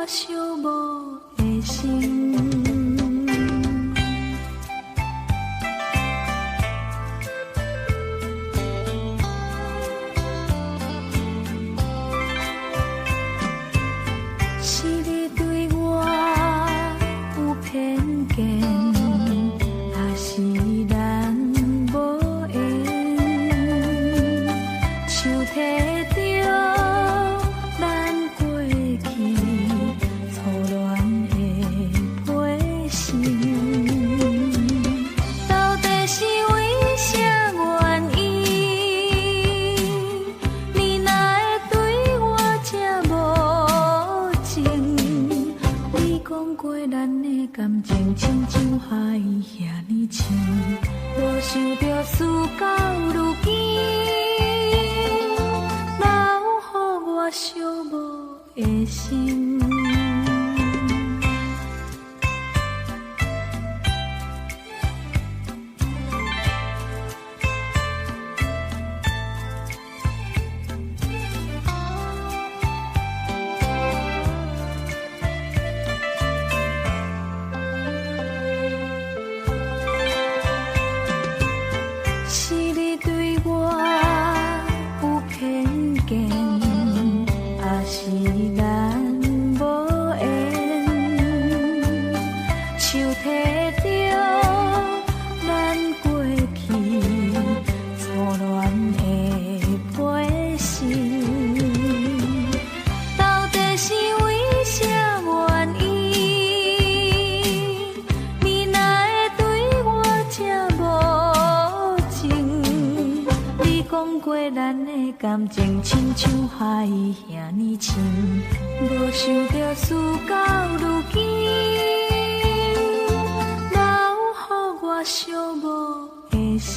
我寂寞的心。是你對我有偏見，還是咱無緣？手提著咱過去初戀的批信，到底是為啥原因？你哪會對我這無情？你講過咱的感情親像海遐爾深，無想著事到如今，留予我寂寞的心。是你對我有偏見，還是咱無緣？手提著咱過去初戀的批信，到底是為啥原因？你哪會對我這無情？你講過咱的感情親像海遐爾深，無想著事到如今，留予我寂寞的心。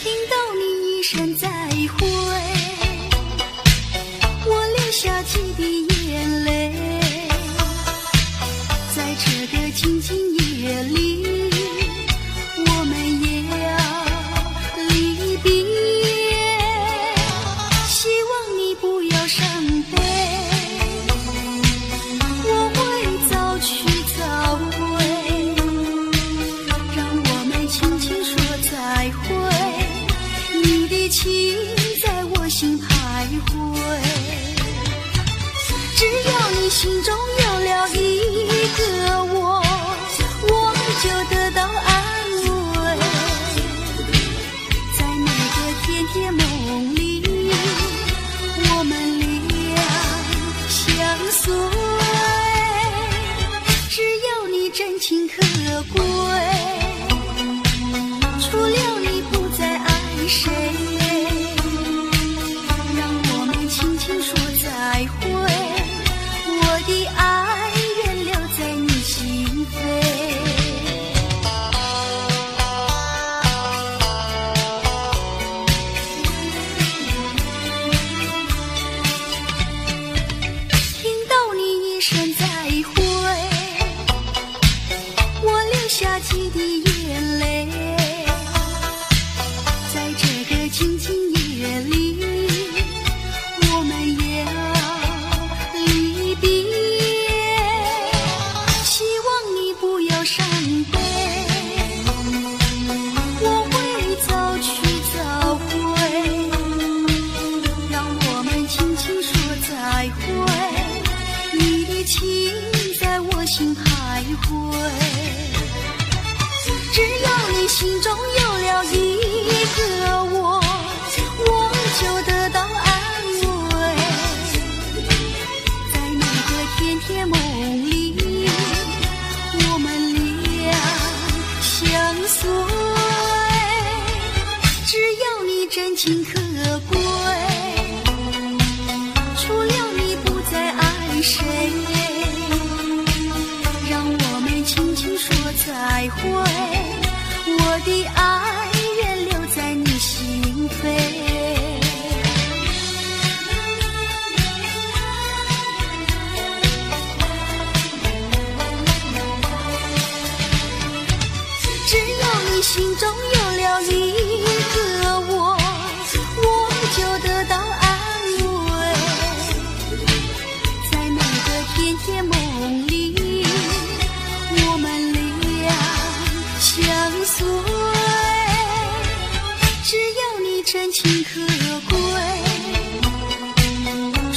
聽到你一聲再會，我流下幾滴眼淚，在這個靜靜夜裡，我們也要離別。希望你不要傷悲，我會早去早歸，讓我們輕輕說再會。你的情在我心徘徊，只要你心中有了一個我，我就得到安慰。在那個甜甜夢裡，我們倆相隨。只要你真情可貴，除了你不再愛誰。讓我們輕輕說再會，我的愛願留在你心扉。聽到你一聲再會，我流下幾滴真情可貴，除了你不再愛誰。讓我們輕輕說再會，我的愛願留在你心扉。只要你心中有了一個我，我就得到安慰。在每個甜甜夢裡，我們倆相隨。只要你真情可貴，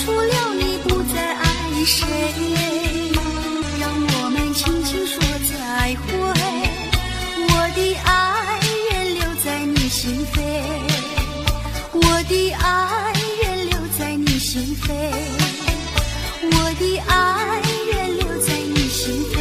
除了你不再愛誰。讓我們輕輕說再會，我的愛願留在你心扉，我的愛願留在你心扉，我的愛願留在你心扉。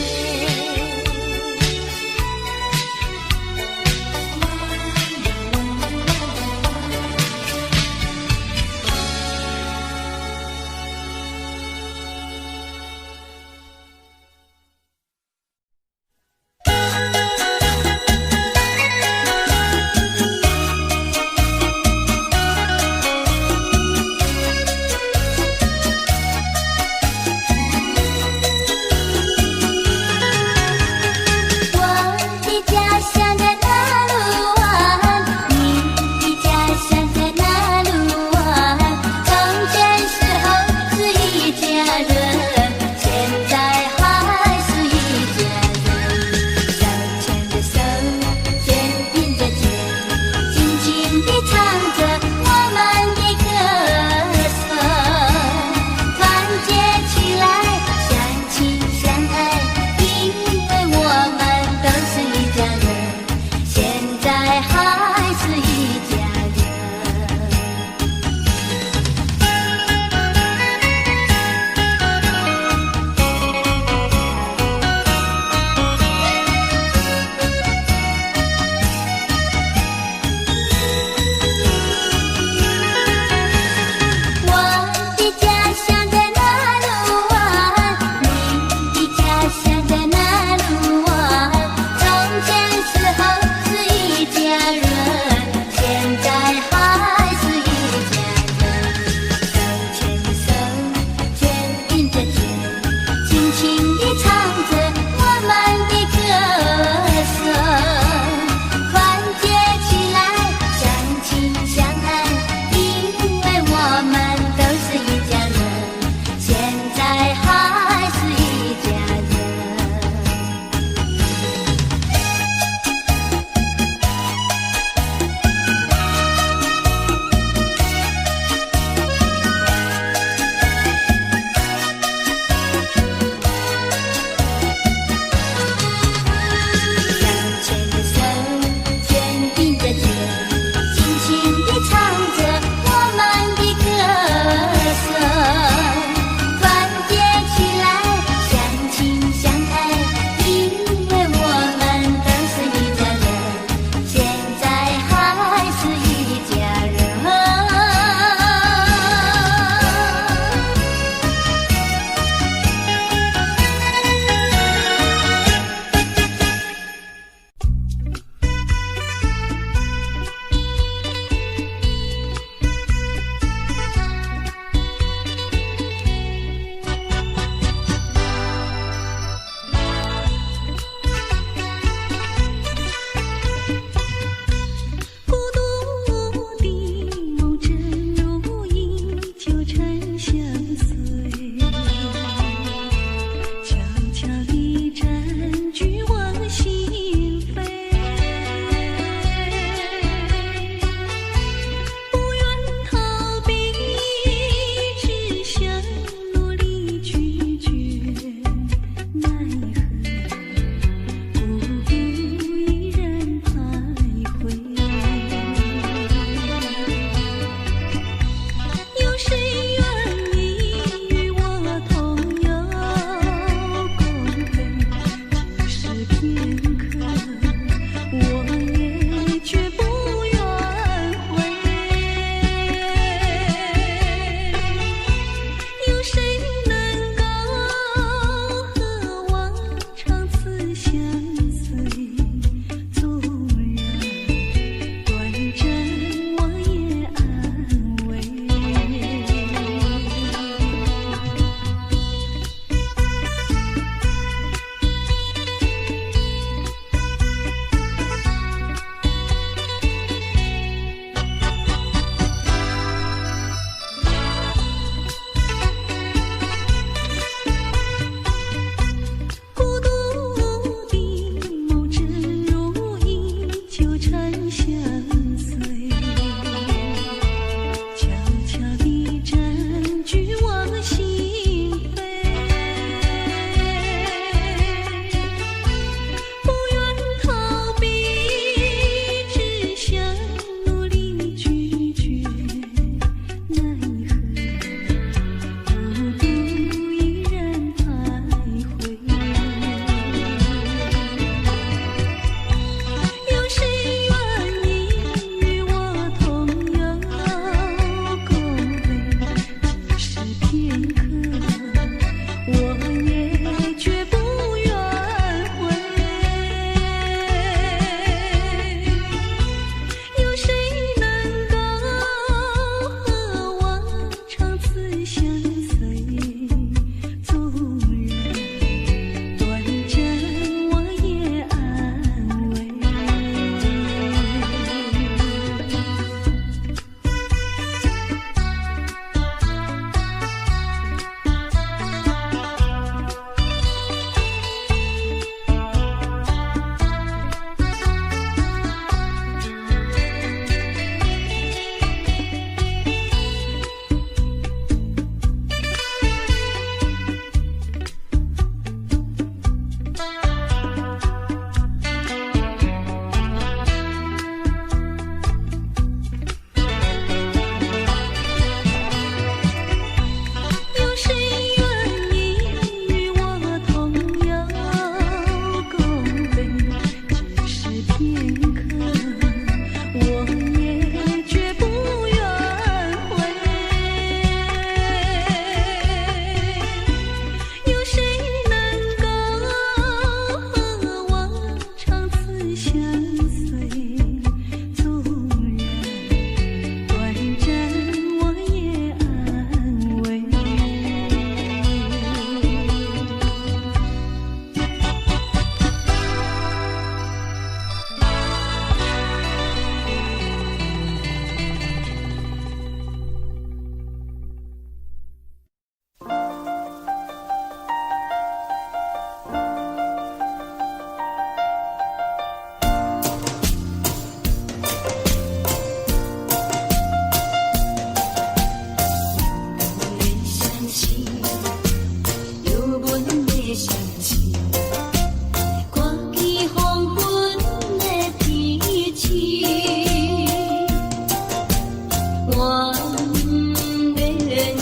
免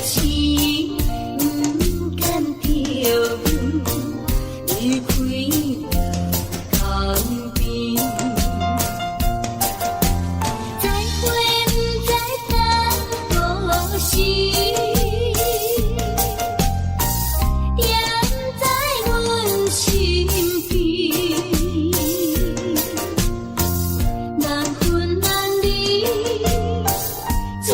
痴，毋甘著離開江邊。再會毋知等何時，惦在阮身邊。難分難離，自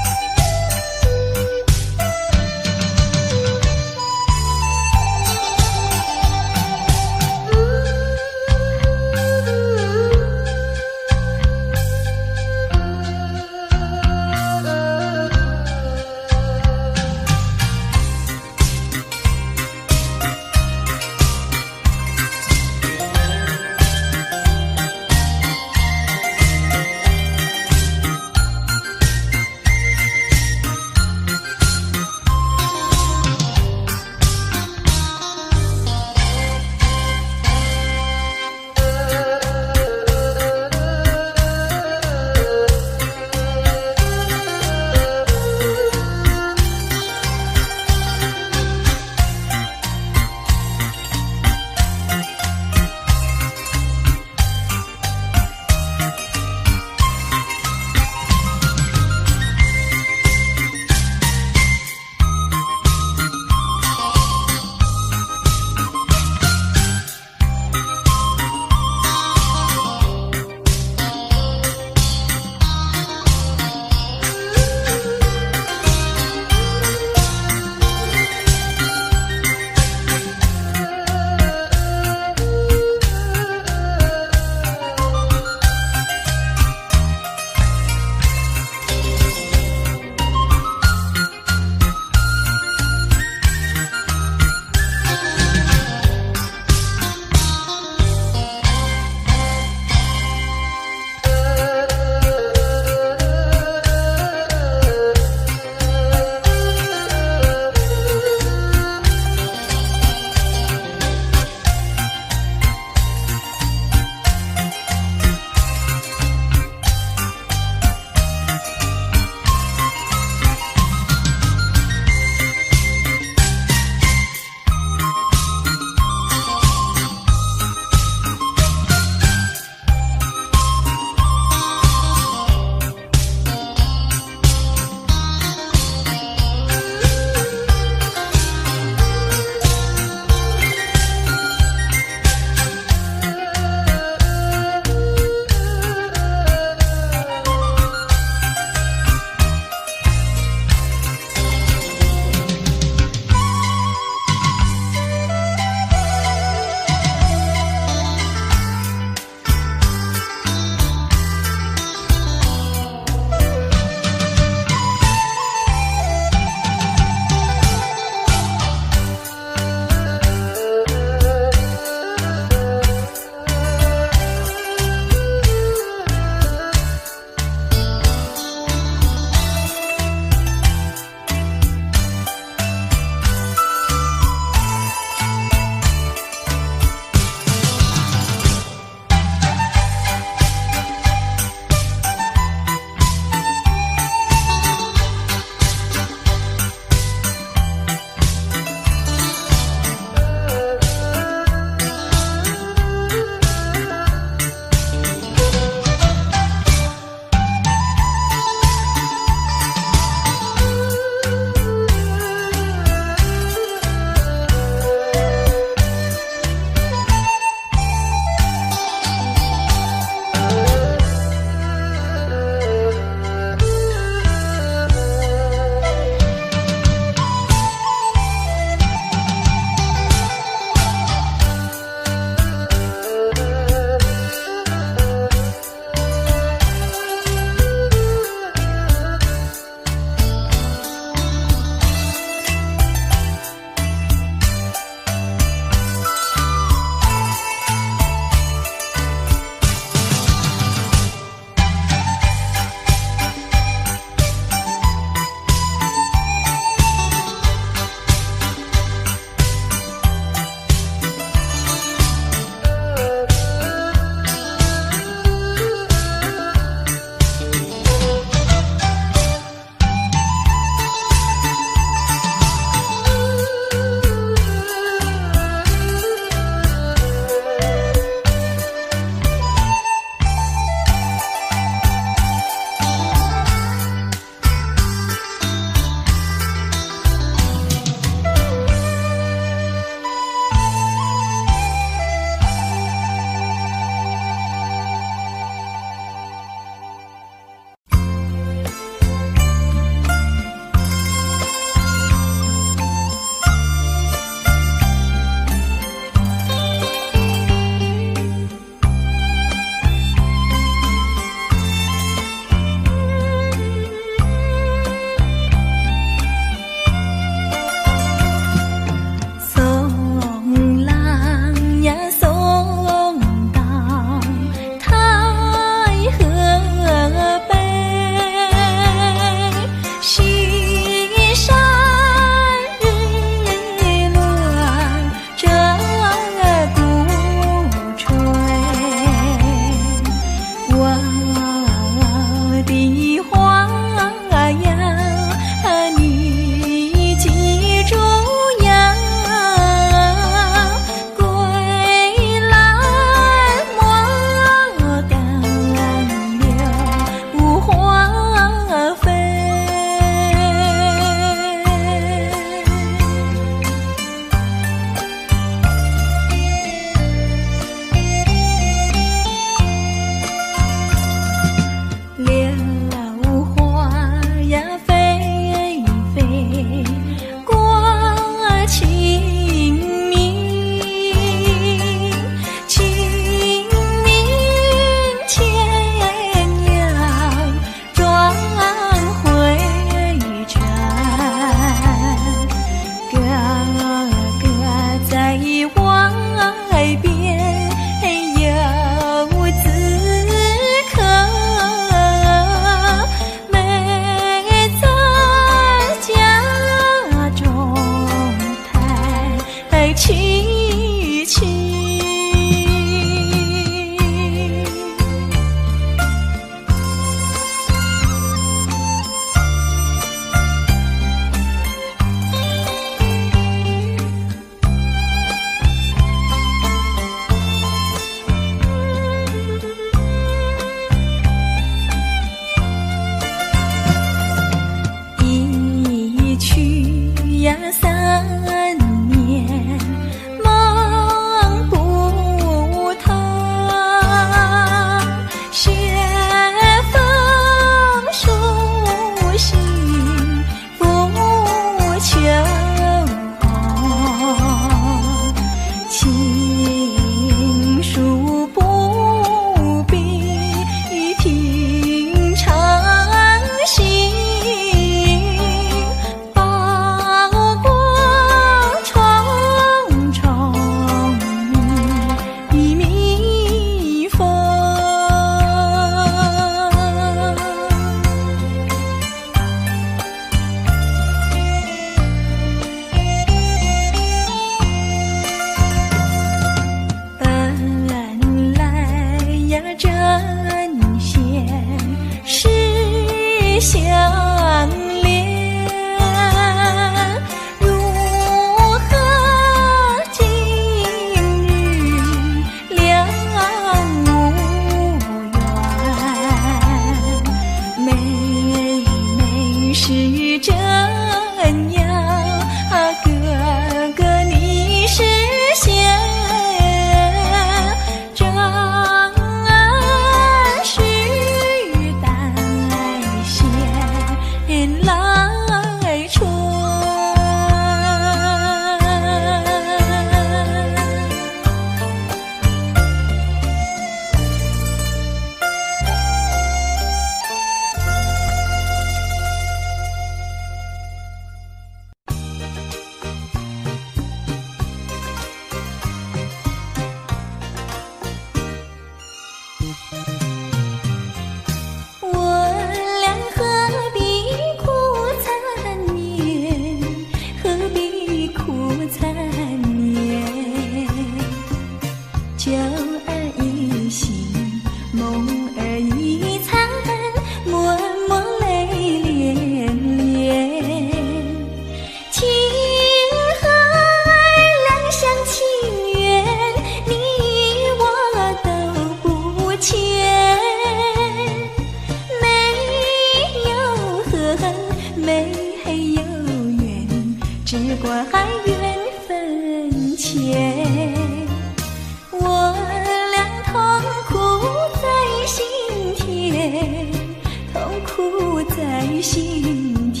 心田。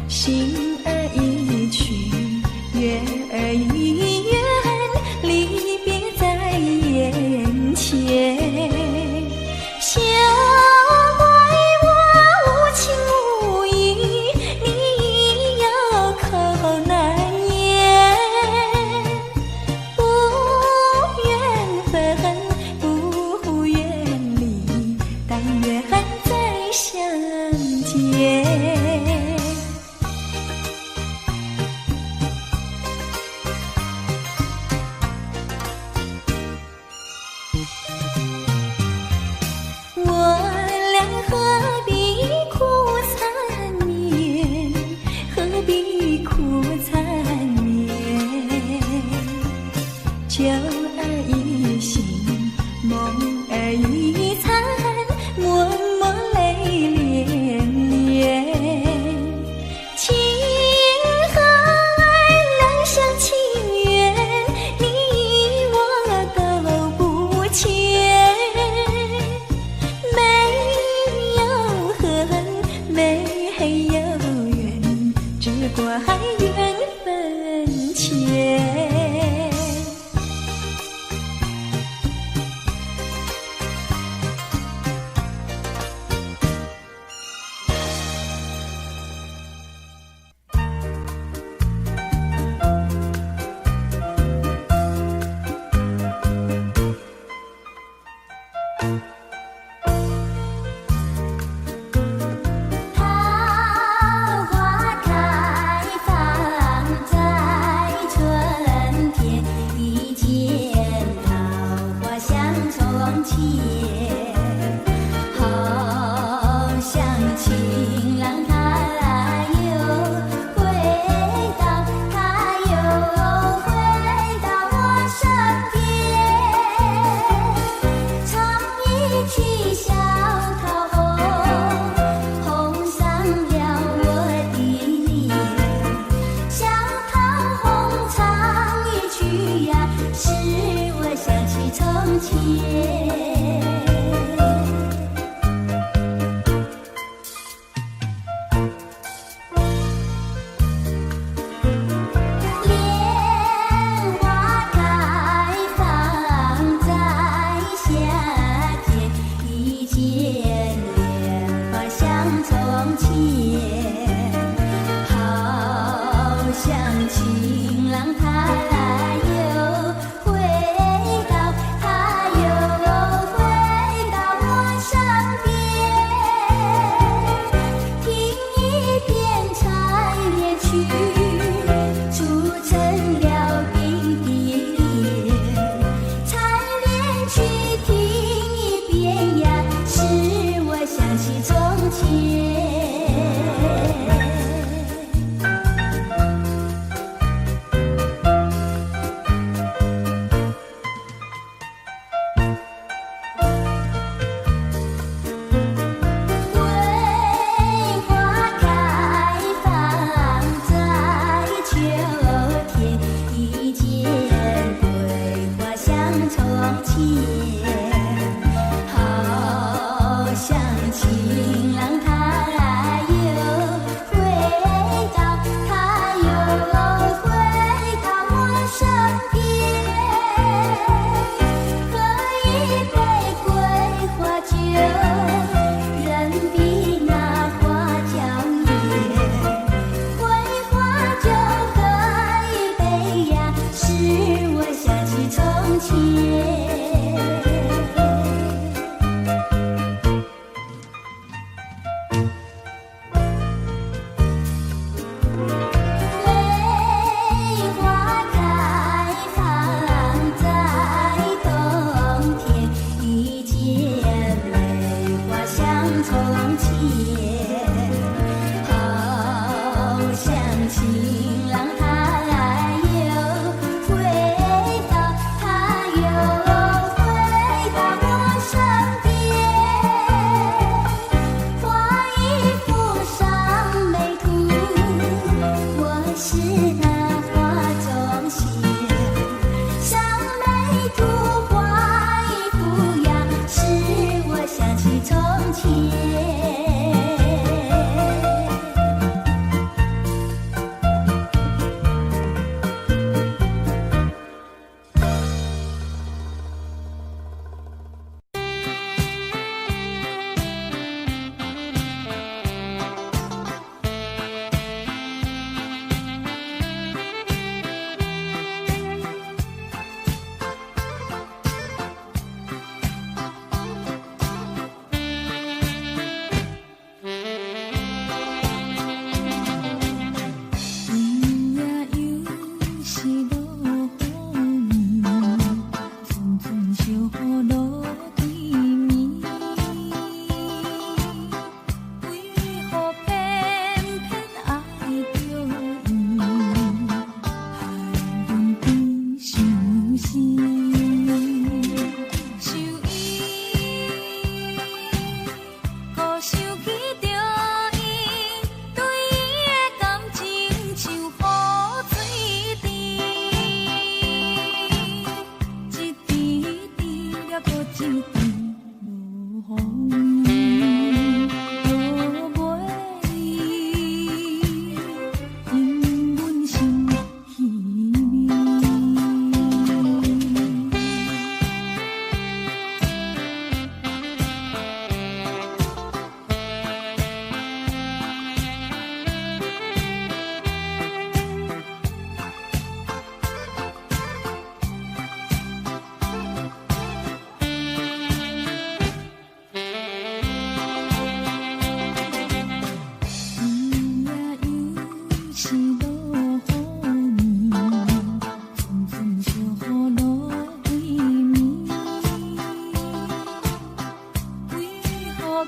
心兒一去，月兒一圓，離別在眼前。休怪我無情無義，你有口難言。不願分，不願離，但願再相見。我倆何必苦纏綿，何必苦纏綿？酒兒一醒，夢兒一殘，默默淚涟涟。情和愛兩廂情願，你我都不欠。沒有恨，沒有怨，只怪緣分淺。桃花開放在春天，一見桃花想從前，好像情郎他又回到，他又回到我身邊，唱一曲小桃紅，紅上了我的臉。小桃紅唱一曲呀，使我想起從前。蓮花開放在夏天，一見蓮花想從前，好像情郎他又回到，他又回到我身邊。聽一遍採蓮曲，促成了並蒂蓮。採蓮曲聽一遍呀，使我想起從前。桂花開放在秋天，一見桂花想從前，好像情郎他又回到，他又回到我身邊。喝一杯桂花酒，人比那花嬌艷。桂花酒喝一杯呀，使我想起從前。梅花開放在冬天，一見梅花想從前，好像情郎他又回到，他又回到我身邊。畫一幅賞美圖，我是那畫中仙。賞美圖畫一幅呀，使我想起從前。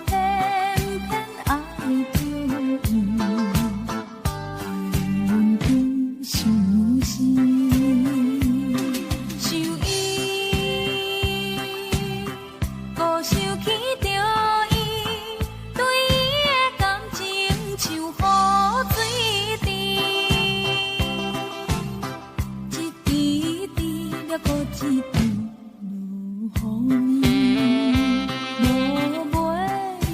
偏偏愛著伊，害阮真傷心。想伊，閣想起著伊，對伊的感情像雨水滴，一滴滴了閣一滴落予你，落袂離，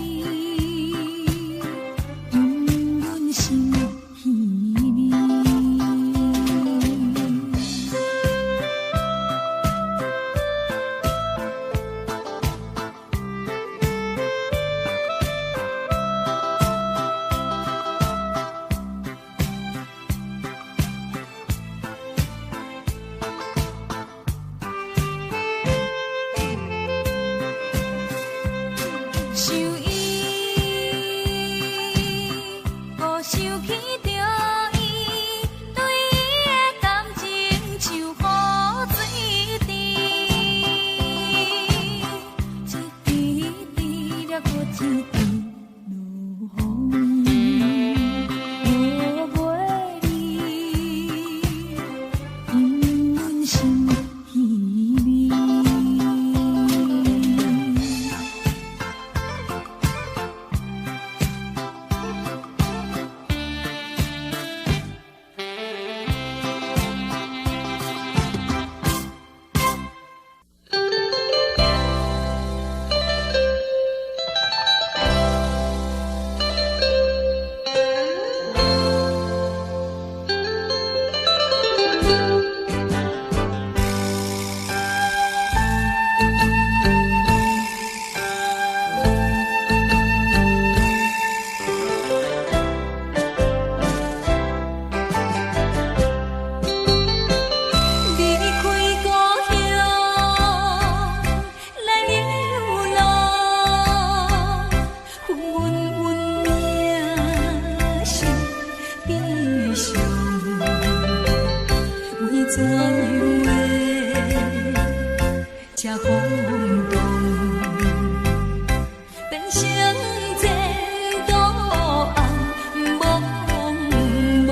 引阮心稀微。想伊，閣想起著伊，對伊的感情像雨水滴，一滴滴了閣一滴落予你，落袂離，引阮心稀微。離開故鄉來流浪，阮阮命是悲傷，為怎樣會這風動，變成前途暗濛濛。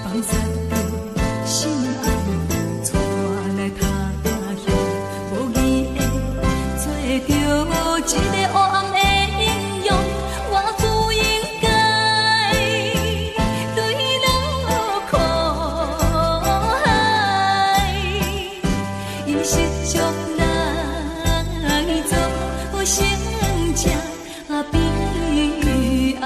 放殺著心愛，帶來他鄉，無義的做著一个黑暗的英雄，我不應該墜落苦海，因失足來造成這悲哀。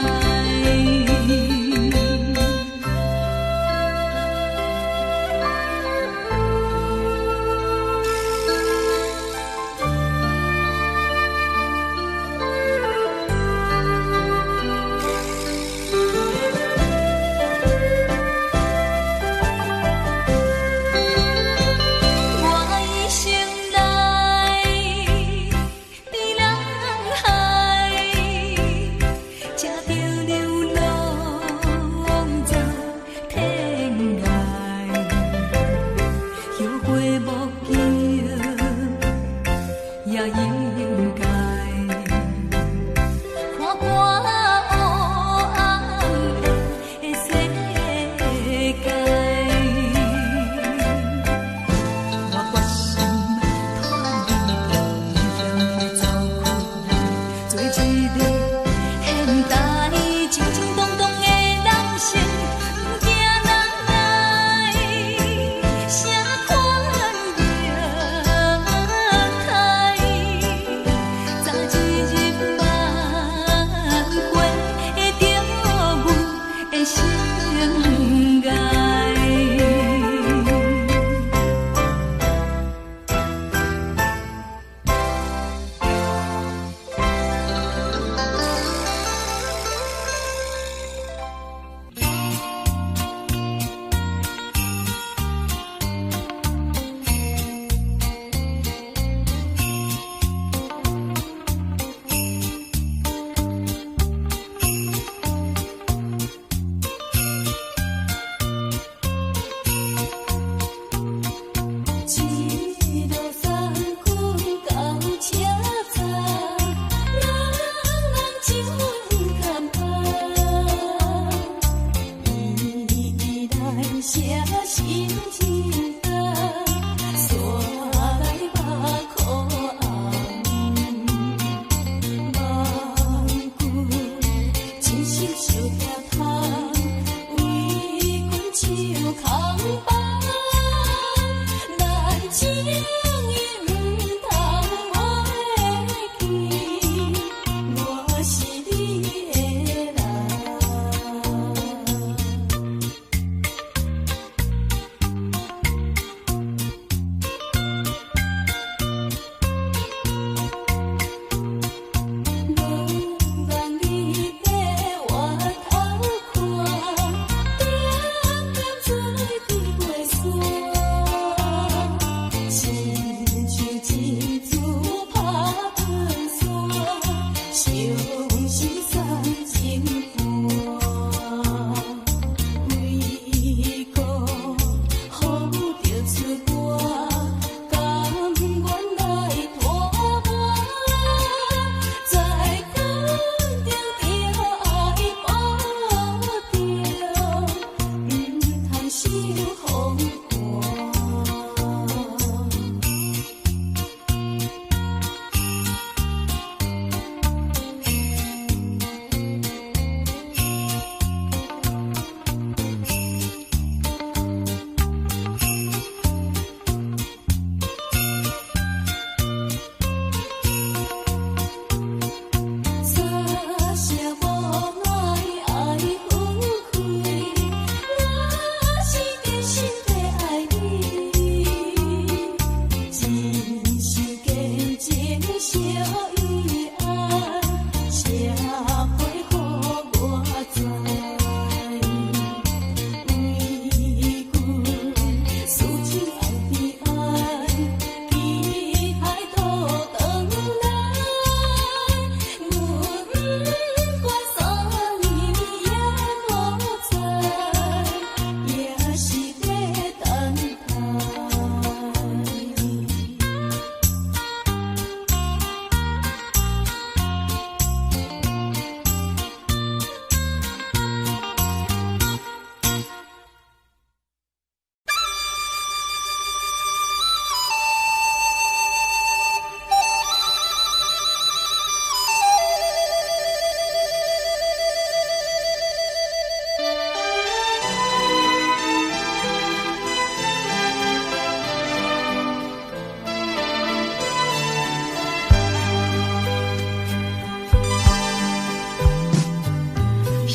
我一生來佇人海，吃著流浪走天涯，後悔莫及也應該。看看黑暗的世界。我決心脫離危險的走開，做一個現代正正當當的男性，毋驚人來啥款虐待，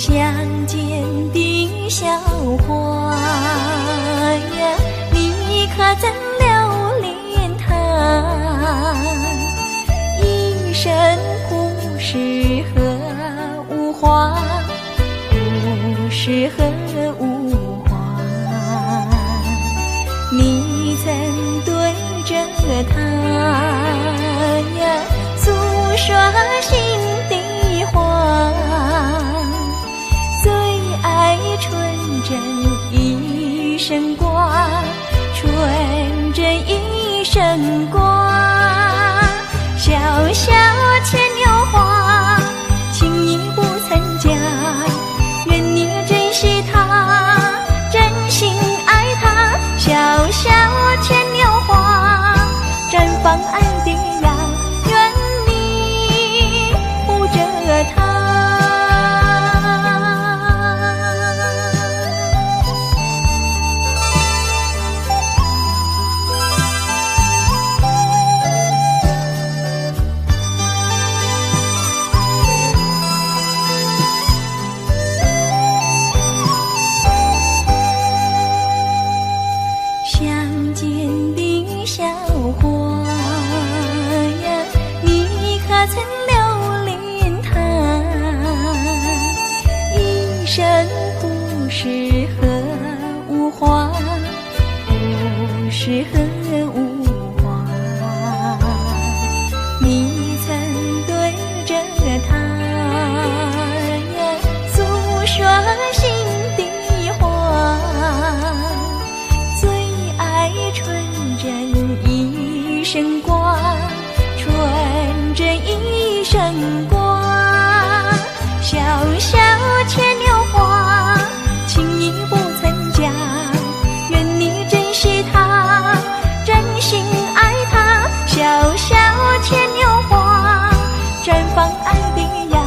乡間的小花呀，你可曾留戀他？一生朴實和無華，朴實和無華。你曾對著他呀，訴說心底話，最愛純真一生掛，純真一生掛。小小牽牛花，情意不曾假，願你珍惜他，真心愛他。小小牽牛花，綻放愛的芽，願你護著他。鄉間的小花呀，你可曾留戀他？一生朴實和無華，朴實和無華。你曾對著他呀，訴說心底話，最愛純真一生掛，純真一生掛。小小牽牛花，情意不曾假，願你珍惜他，真心愛他。小小牽牛花，綻放愛的芽，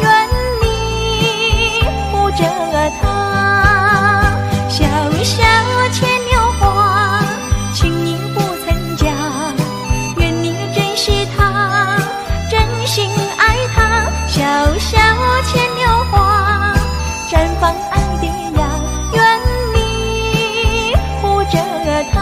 願你護著他。小小牽牛花，情意不曾假，願你珍惜他，真心愛他。小小牽牛花，綻放愛的芽，願你護著他。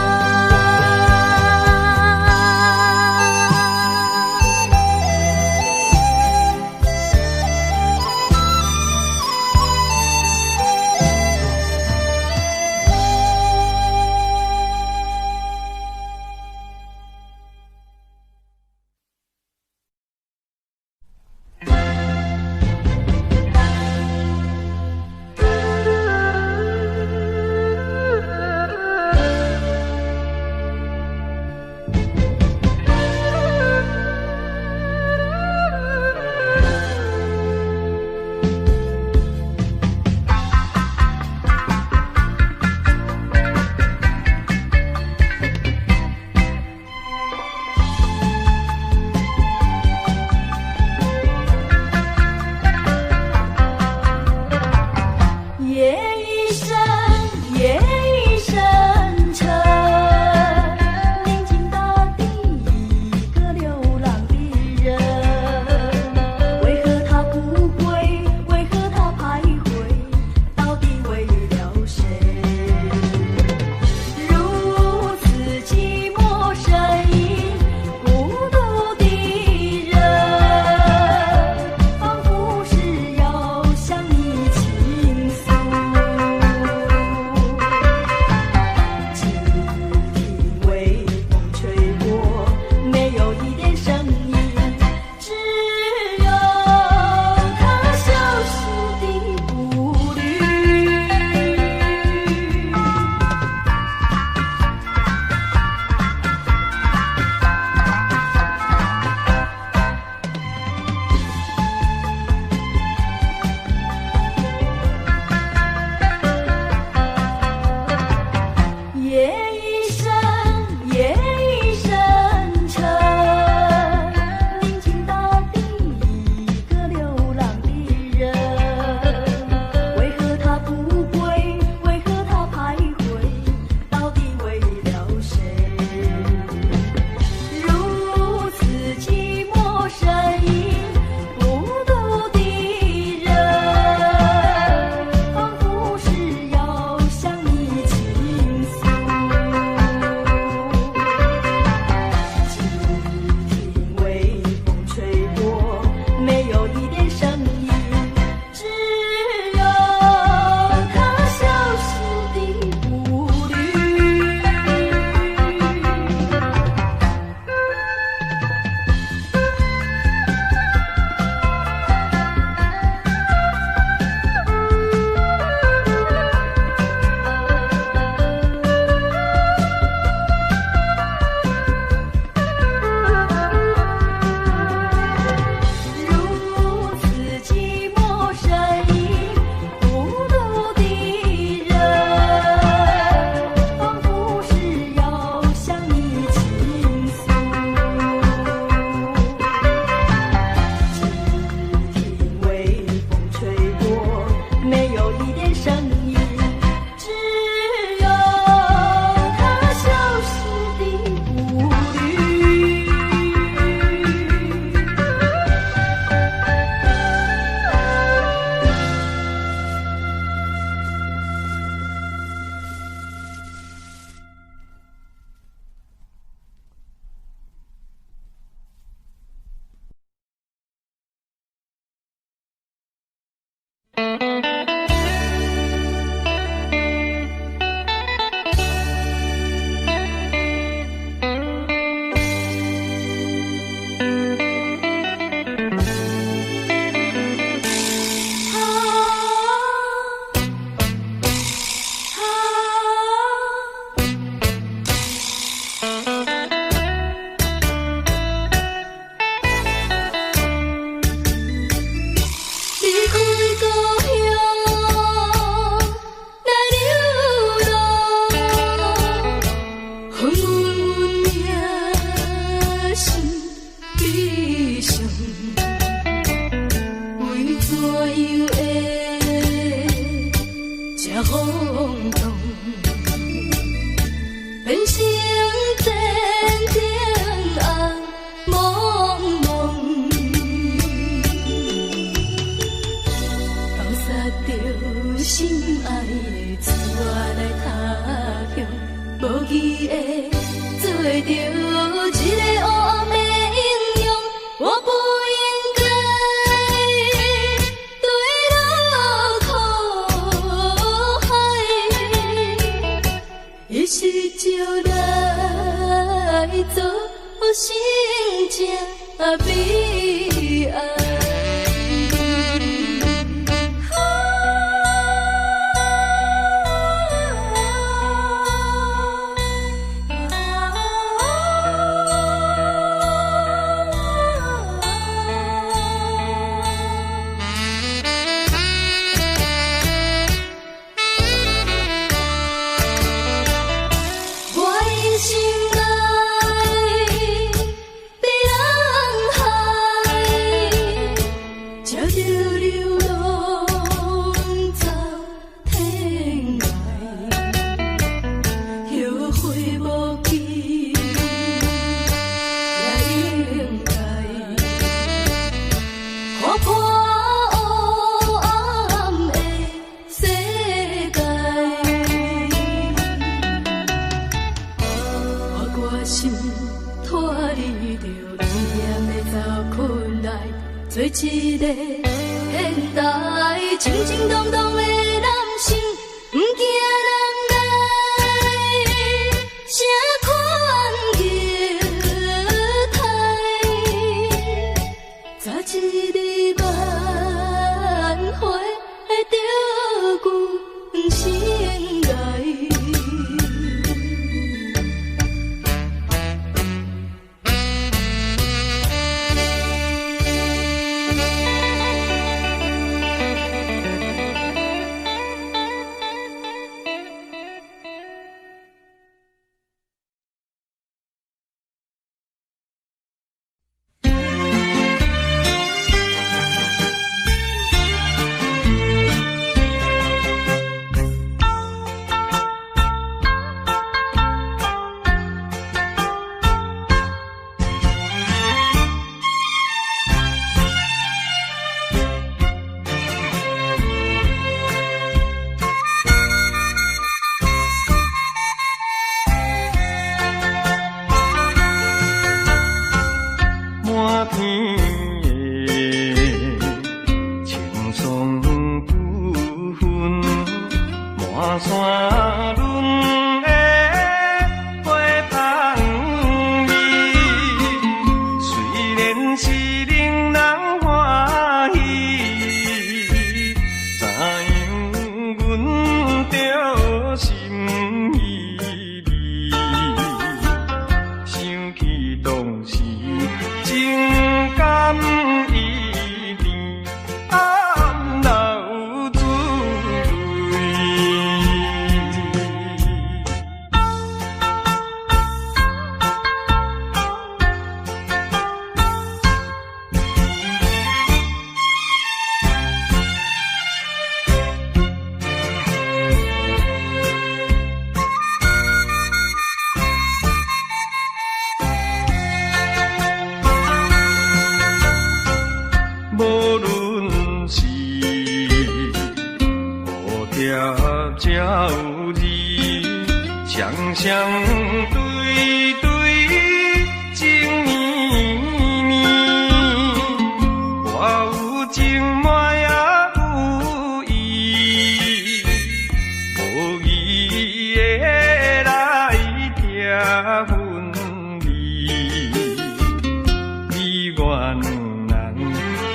難，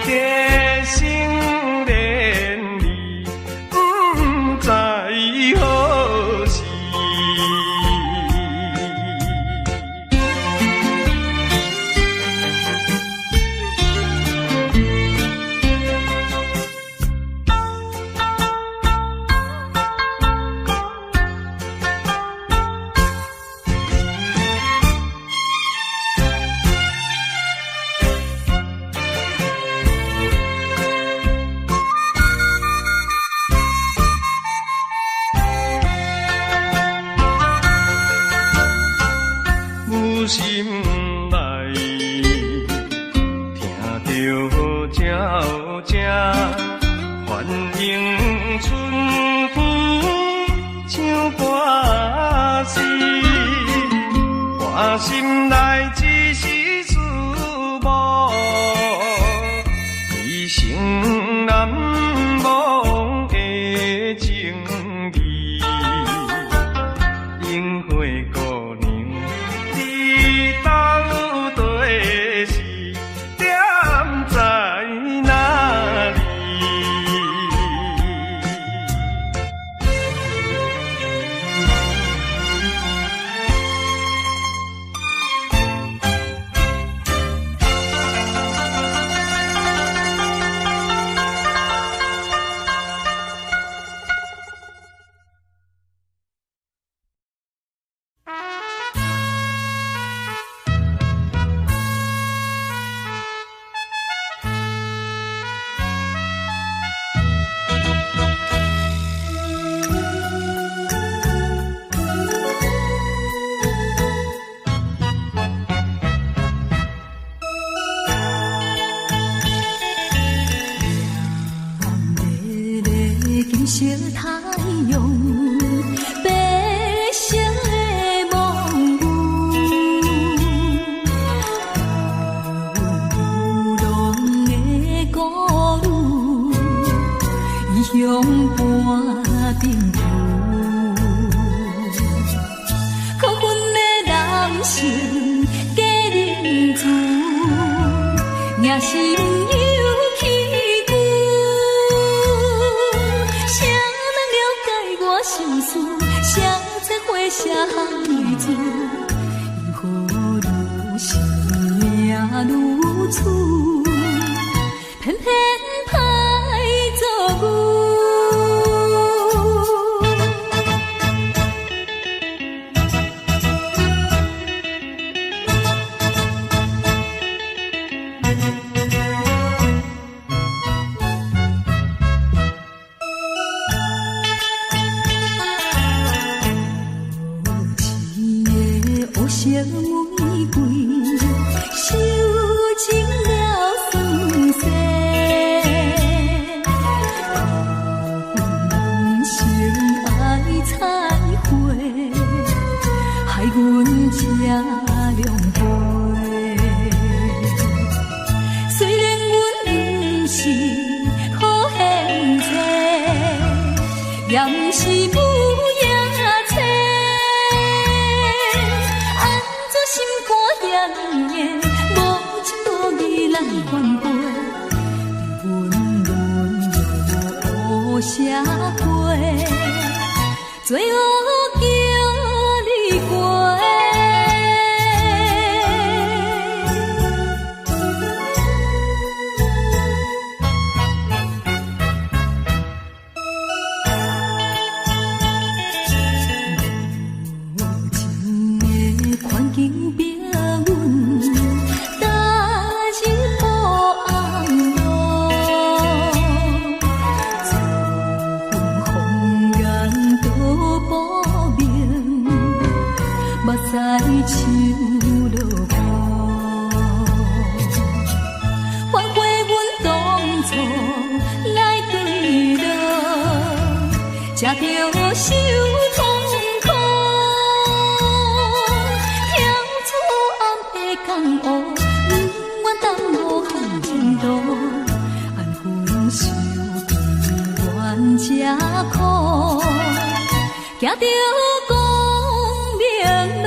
結成連理，毋知何時。有心內聽著鳥聲，歡迎春天唱歌詩，我心內一絲思慕，一生難忘的情義，櫻花姑娘。你到底是踮在哪裡？艷麗的金色太陽，白色的夢霧，流浪的孤女，異鄉伴灯浮。可恨的男性假仁慈，野心又起旧。谁人了解我心事？谁知花谢泪珠？因何如是命如此，偏偏歹做牛。無情的烏色玫瑰，受盡了酸涩。可恨人生愛彩花，害阮這狼狽。雖然阮毋是好獻妻，也毋是母夜妻。按怎心肝遐呢硬，無情無義來反背，阮沦落烏社會，最後叫你過。無情的環境逼阮，踏入黑暗路，自阮红颜都薄命，目屎像落雨。反悔阮當初來坠落，才著受痛苦。跳出暗的江湖，不愿耽误好前途，安分守己愿吃苦，行著光明路。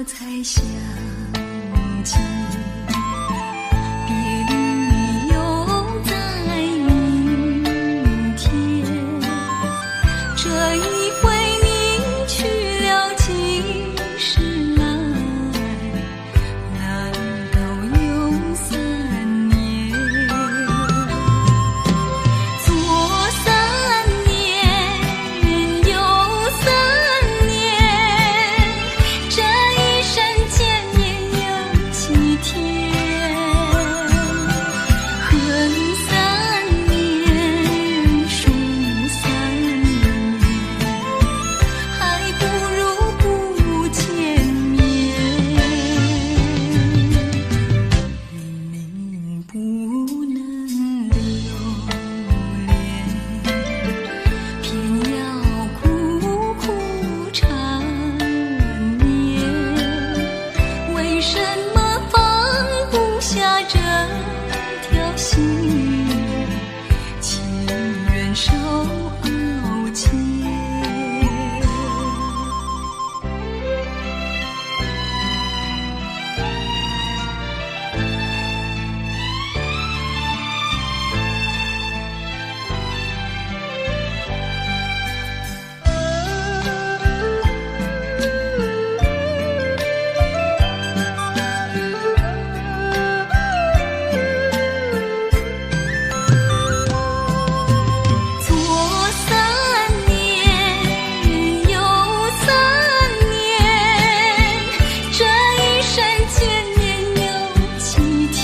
才相見，別離又在明天。這一回你去了幾時來？難道又三年？左三年，右三年，這一生見面有幾天？恨三年，數三年，還不如不見面。明明不能留戀，偏要苦苦纏綿。為什麼放不下這條心？情願受熬煎。左三年，右三年，這一生見面有幾天？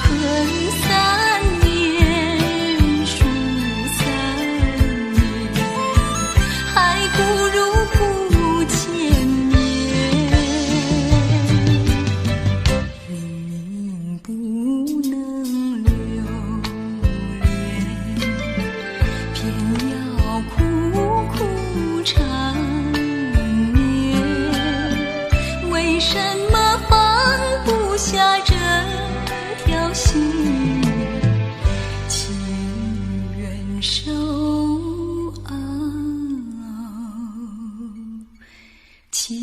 恨三年，數三年，還不如不見面。明明不能留戀，偏要苦苦纏綿。為什麼放不下這條心？情願受熬煎。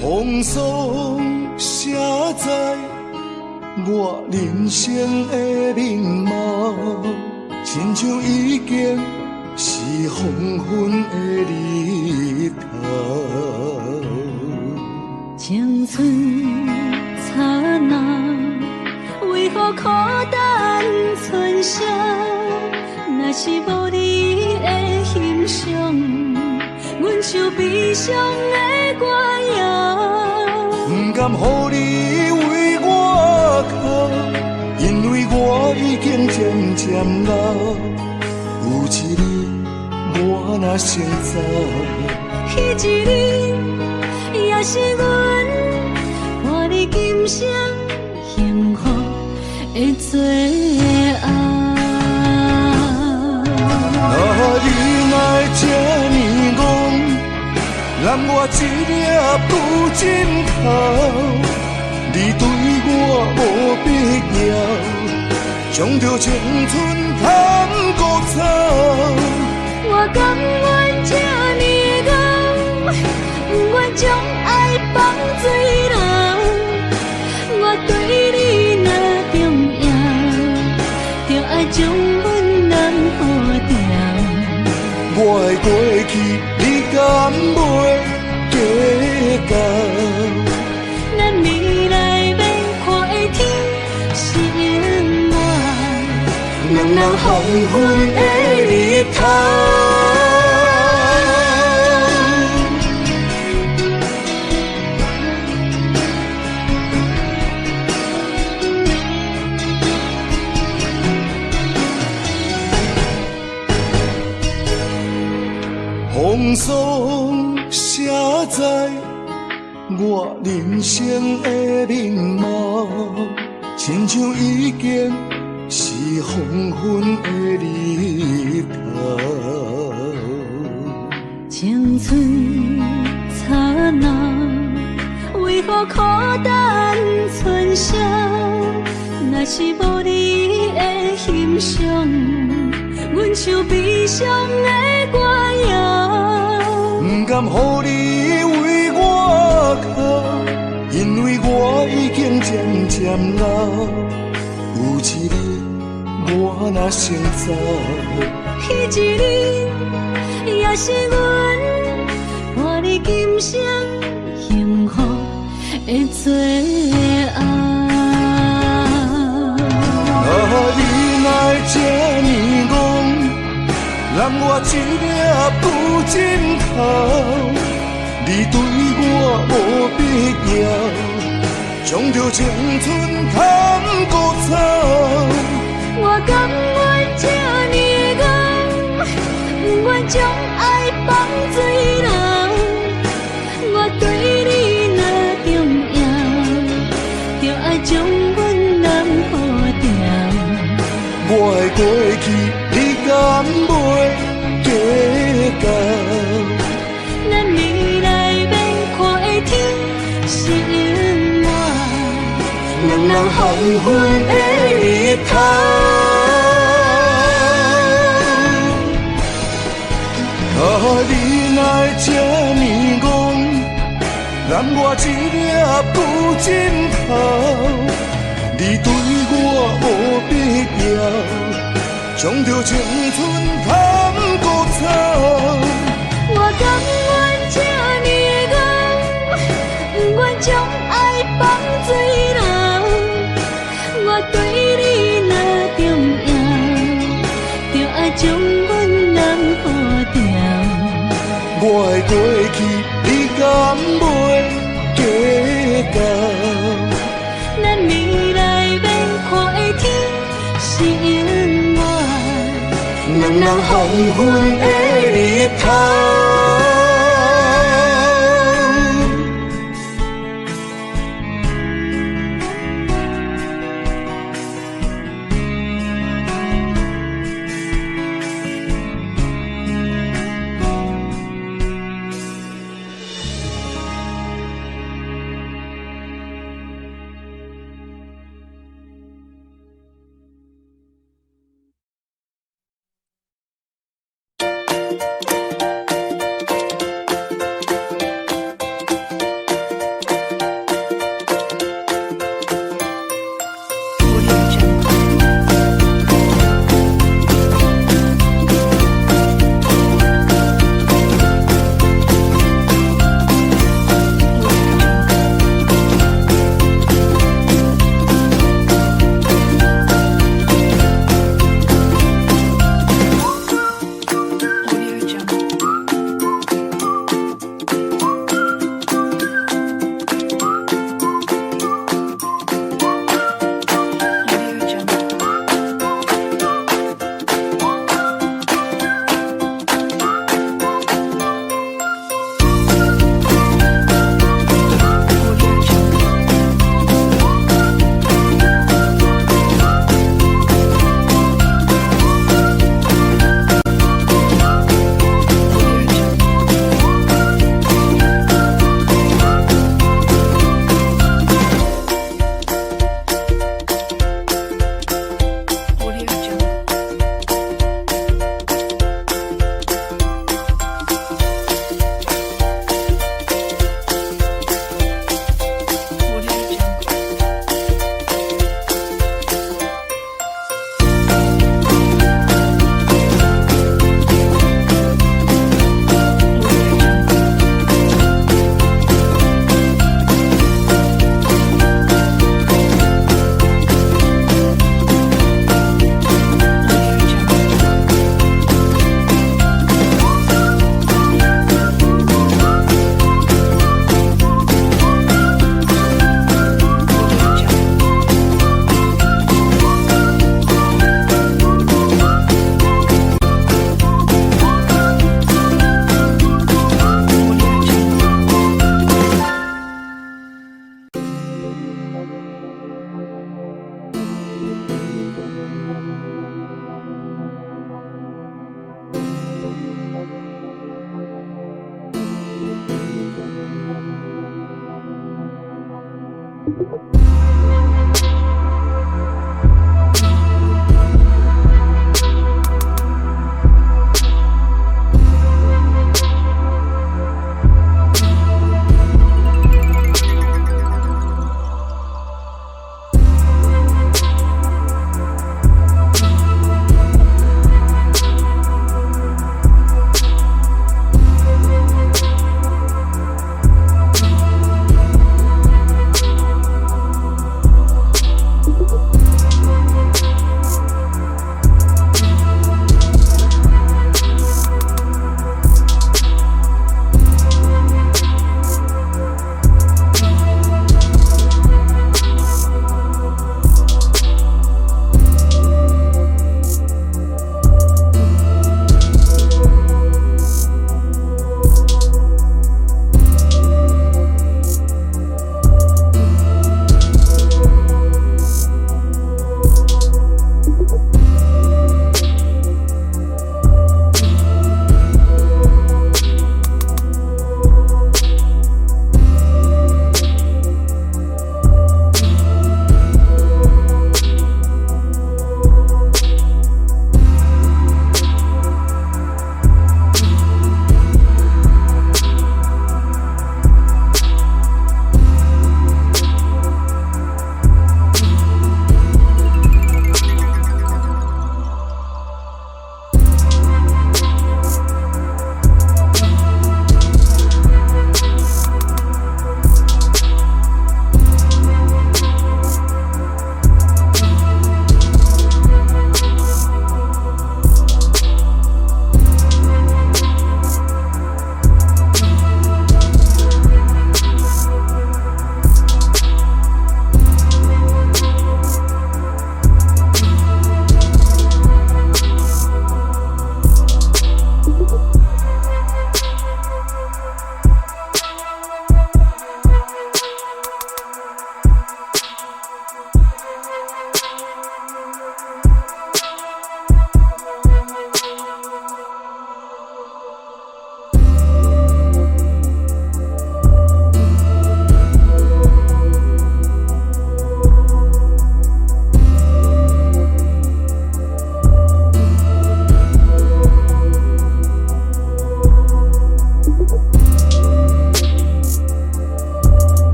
風霜寫在我人生的面貌，親像已經是黃昏的日頭。青春燦爛，為何苦等春宵？若是無你的欣賞，阮像悲傷的歌謠。不甘予你為我哭，因為我已經漸漸老。有一日我若先走，彼一日也是阮看你今生幸福的最後。啊，你哪會這呢戇，揽我一粒布枕頭，你對我無必要，將著青春坦孤走。我甘願這呢熬，不願將愛放水流。我對你若重要，就愛將阮攬好牢。我的過去，你敢袂計較？咱未來欲看的天是永遠，兩人予黃昏的日頭。風霜寫在我人生的面貌，親像已經是黃昏的日頭。青春燦爛，為何苦等春宵？若是無你的欣賞，阮像悲傷的歌謠。不甘予你為我哭，因為我已經漸漸老。有一日我若先走，彼一日也是阮伴你今生幸福的最後。啊，你哪會這呢戇？揽我一粒舊枕頭，你對我無必要，將著青春牵孤走。我甘願這呢戇，不愿將愛放水流。我對你若重要，就愛將阮攬好牢。我的過去，你敢袂計較？咱未來欲看的天是永遠，兩人黃昏的日頭。啊，你哪會這呢戇？攬我一粒舊枕頭，你對我無必要，將著青春牵孤走。我甘願這呢戇，不愿將愛放水流。我對你若重要，就愛將阮攬好牢。我的過去，你敢袂計較？咱未來欲看的天是永遠，兩人黃昏的日頭。